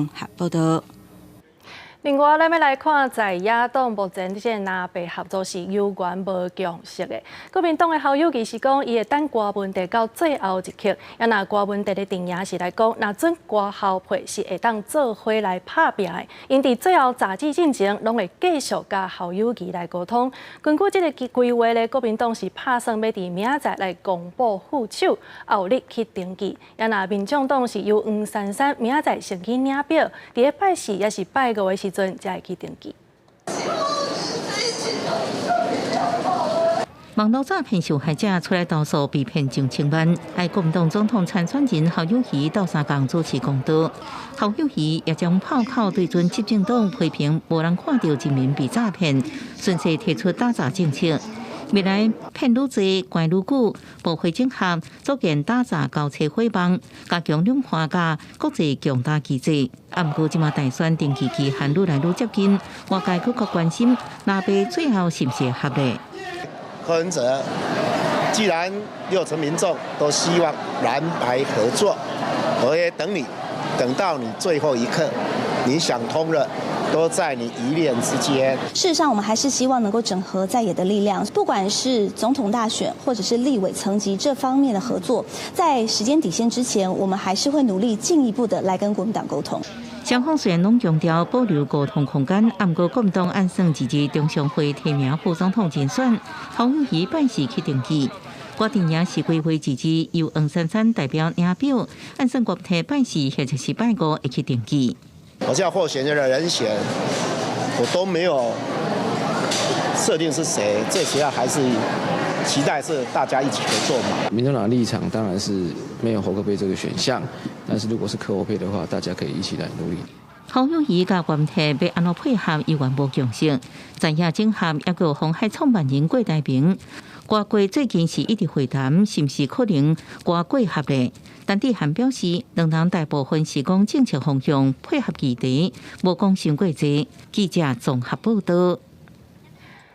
合報道。另外，咱欲來看在野黨目前這個藍白合作是猶原無共識的。國民黨的侯友宜是講，伊會等郭文哲到最後一刻，啊若郭文哲的陣營是來講，若準郭侯配是會當做伙來拍拚的，𪜶佇最後擇日進前，攏會繼續佮侯友宜來溝通。根據這个規劃咧，國民黨是拍算欲佇明仔載來公布副手，後日去登記。啊若民眾黨是由黃珊珊明仔載先去領表，佇咧拜四抑是拜五的時陣才會去登記。網路詐騙受害者出來投訴被騙上千萬，愛國民黨總統參選人侯友宜鬥相共主持公道。侯友宜也將炮口對準執政黨，批評無人看著人民被詐騙，順勢提出打詐政策。未來騙愈濟，關愈久，部會整合，組建打詐交叉火網，加強兩岸佮國際共打機制。啊，毋過這馬大選登記期限愈來愈接近，外界閣較關心藍白最後是毋是會合咧？柯文哲，既然六成民眾都希望藍白合作，我也等你，等到你最後一刻，你想通了，都在你一念之間。事實上，我們還是希望能夠整合在野的力量，不管是總統大選或者是立委層級這方面的合作，在時間底線之前，我們還是會努力進一步的來跟國民黨溝通。雙方雖然攏強調保留溝通空間，毋過國民黨按算二日中常會提名副總統人選，侯友宜拜四去登記。郭陣營是規劃二日由黃珊珊代表領表，按算國提拜四或者是拜五會去登記。我現在候選人的人選，我都沒有設定是誰，最主要還是期待是大家一起合作嘛。民眾黨的立場當然是沒有侯柯配這個選項，但是如果是柯侯配的話，大家可以一起來努力。侯友宜佮郭台銘欲按怎配合，猶原無共識。在野整合抑閣鴻海創辦人郭台銘，郭郭最近是一直會談，是毋是可能郭郭合咧？陳智菡表示，兩人大部分是講政策方向配合議題，無講傷過濟。記者綜合報道。